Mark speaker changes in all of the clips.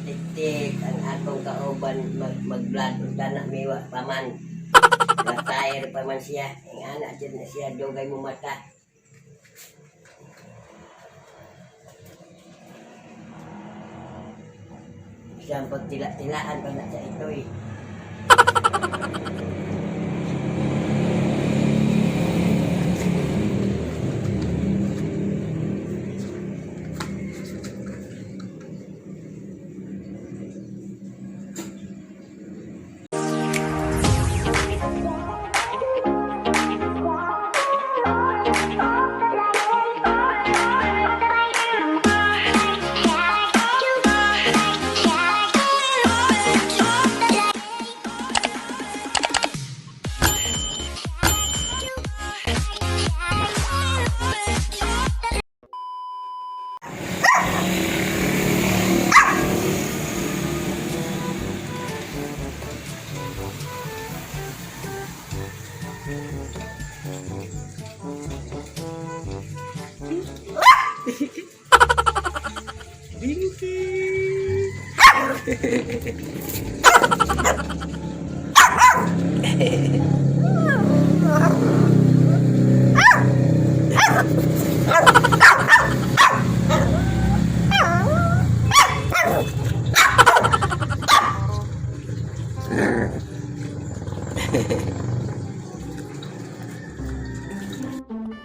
Speaker 1: Tik-tik ang atong kauban mag-vlog unta na miwa paman. Retire pa man siya. Ang anak dyan na siya dugay mo mata. Siyang pagtila-tilaan pa na sa ito'y.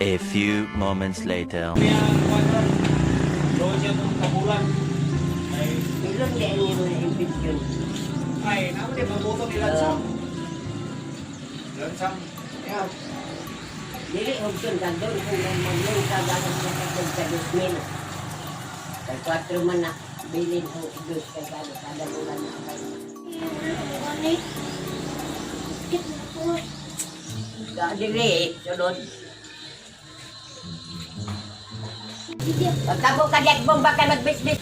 Speaker 2: A few moments later.
Speaker 3: Doon siya itong kabulan. Ay,
Speaker 1: Ilon di ang iyong infection.
Speaker 3: ay, naman di, mabuto ni Lansam. Lansam. Yeah.
Speaker 1: Dili hugson ka doon kung maglong ka galang sa katong sa 2,000. Kay 4 man na bilin ang dos kay kada kada bulan na kay. Ga dili sulod. Pagkabo ka diyan bomba ka magbisbis.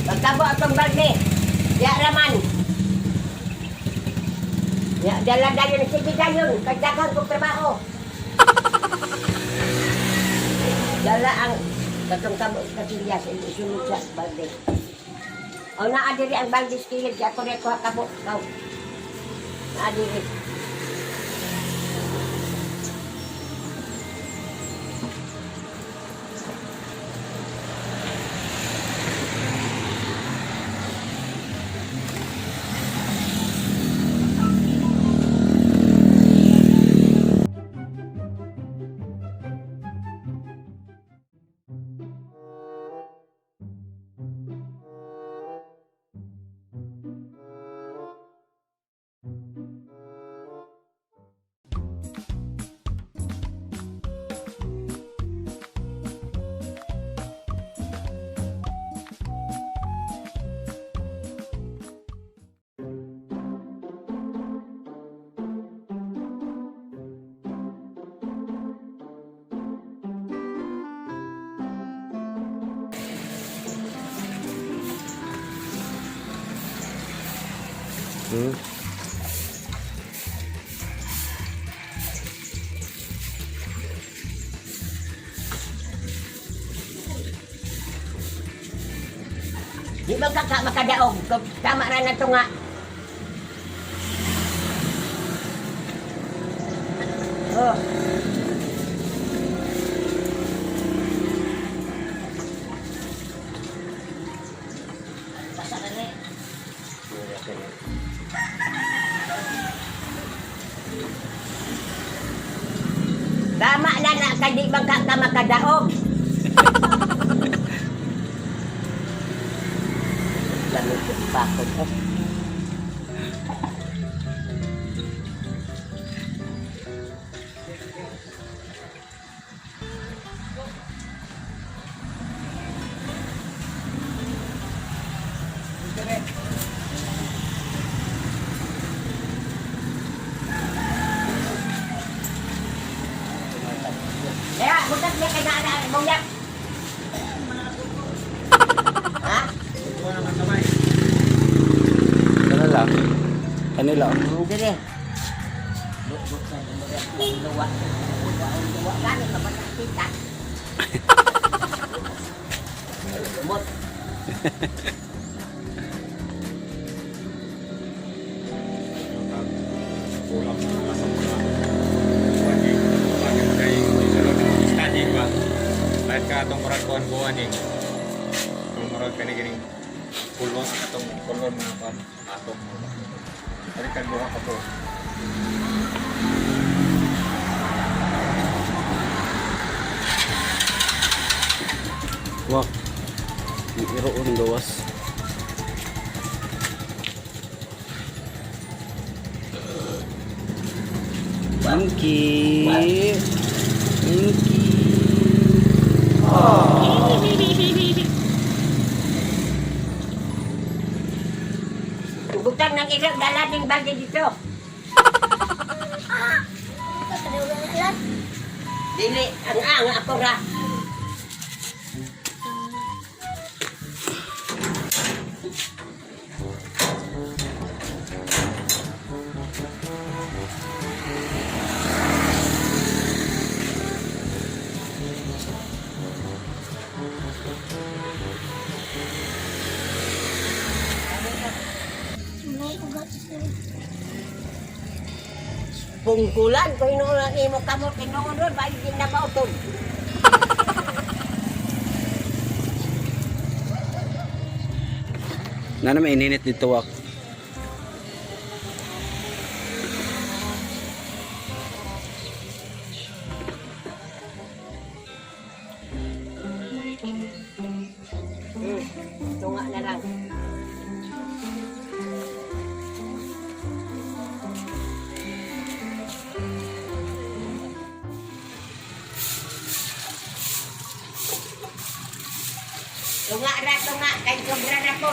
Speaker 1: Pagkabo atong balde. Ya raman. Ya dala dayon sige dayon kay daghan kog trabaho. Dala ang katong kamo sa kasilyas isulod sa balde. O naa diri ang balde sa kilid kay ako rin kuha kamo. Kaw. Naa diri. Di ba ka makadaog? Tama ra na to nga. Oh. Basa ka na eh. Tama na na kay di bang ka makadaog. Lamig sa pakod ko. Kaya, butas niya kay na bungyak. Ha?
Speaker 3: Kuha naman kamay.
Speaker 4: Ano lang? Kanila.
Speaker 1: Hindi rin. Bukbuk sa luwa. Luwa, luwa. Gano'n ka ba nakita? Lumot.
Speaker 3: Katong murag kuan-kuan eh. Kung murag kani ganing pulong ang katong kulon mga kuan atong. Kani kag duha ka po.
Speaker 4: Wak. Ang iroon gawas. Monkey. Monkey.
Speaker 1: Butang ng iro, dala ng balde dito. Dili, ang ang ako ra. Pungkulan ko hinuon ang imo kamot hinuon ron ba hindi na mautod.
Speaker 4: Nana may ininit dito wak.
Speaker 1: Tunga na lang. Tunga ra tunga kay sobra ra po.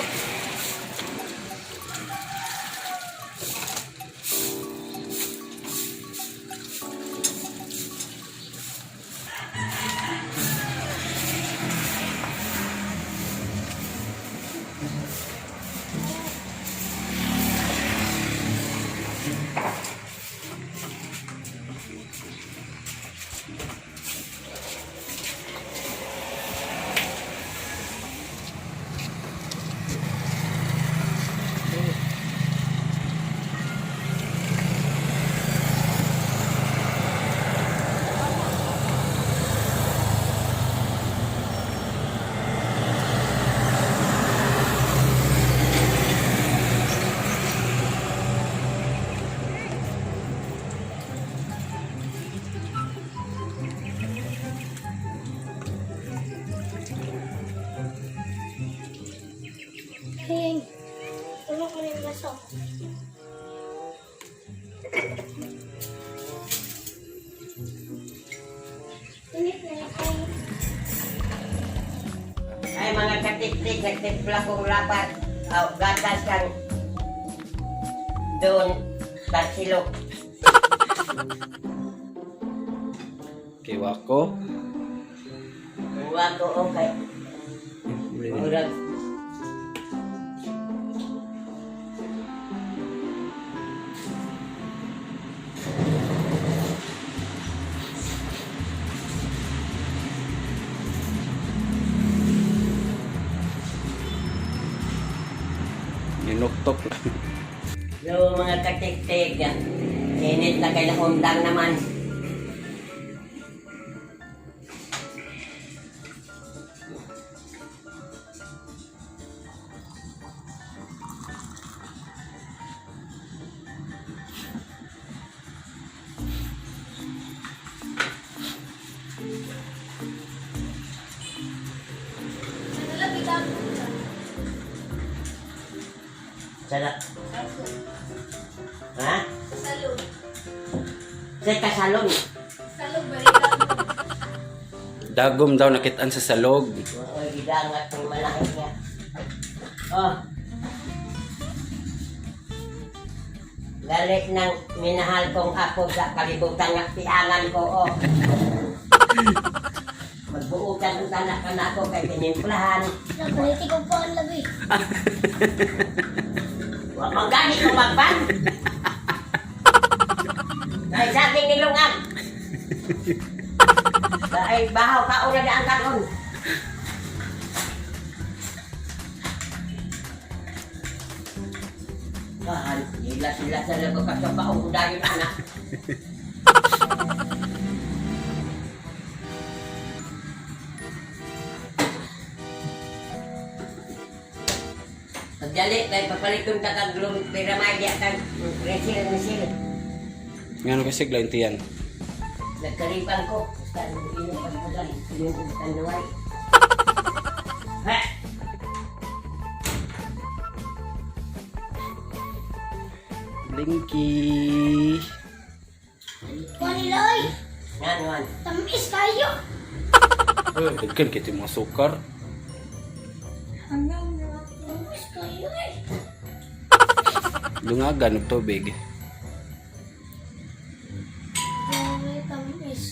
Speaker 5: Hey, tulong ko na yung baso. Init na yung kain.
Speaker 1: Ay mga katiktik, nagtimpla kong lapat. Aw, gatas kang doon Barcelo.
Speaker 4: Okay, wako.
Speaker 1: Uwa ko okay. Murag
Speaker 4: Ninuktok.
Speaker 1: So mga katiktik, init na kay undang naman.
Speaker 5: Ano lang, bigago ka.
Speaker 1: Sana,
Speaker 5: Kaso,
Speaker 1: ha?
Speaker 5: Salud.
Speaker 1: Sa kasalon.
Speaker 5: Salud, baligago.
Speaker 4: Dagom daw nakitaan sa salog.
Speaker 1: Oo, gidangat ng malaki niya. Oh. Galit ng minahal kong apo sa kalibutan nga piangan ko, oh. Magbuutan ang tanak ka na ako kay tinimplahan.
Speaker 5: Nagpalitik ko po ang labi.
Speaker 1: Wa man gani ko magpan. Ay, saging nilungan. Ay, bahaw ka una daan karon. Kahan, nila sila sa lago ka sa paong dayon anak. Pagdali kay papaliton ta kag lum piramidya kag resil misil.
Speaker 4: Ngano kasi glaintiyan.
Speaker 1: Nagkalipang ko. Basta inom pagpugan. Inom og tanduay. Ha!
Speaker 4: Blinky.
Speaker 5: Kuha nila oy.
Speaker 1: Nganuan.
Speaker 5: Tamis kayo.
Speaker 4: Daghan kito yung mga sukar.
Speaker 5: Tamis kayo eh.
Speaker 4: Lungagan og tubig.
Speaker 5: Grabe, tamis.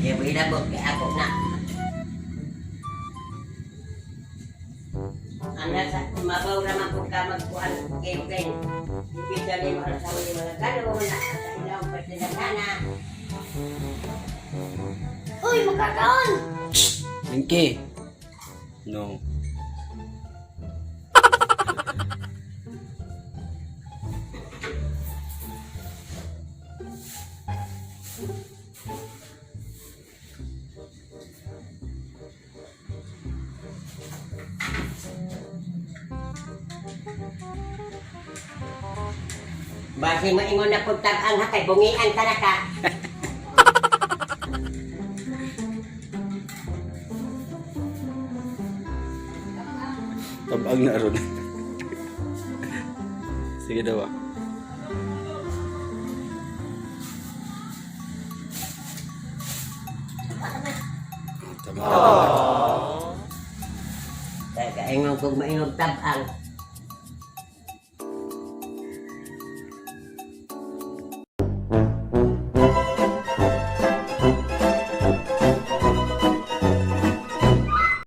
Speaker 1: Kaya mo kay ako na. Ang nasa mabaw naman kung ka magkuhan kayo kayo. Hindi dali mo sa uli mga kano na sa ilang pagdadagana.
Speaker 5: Uy, makakaon!
Speaker 4: Blinky. No.
Speaker 1: Basi maingon na kung tag-ang ha kay bungian ka na ka.
Speaker 4: Tabang na ron. Sige daw ah. Tama ka.
Speaker 1: Kaya kaingon kung maingon tabang.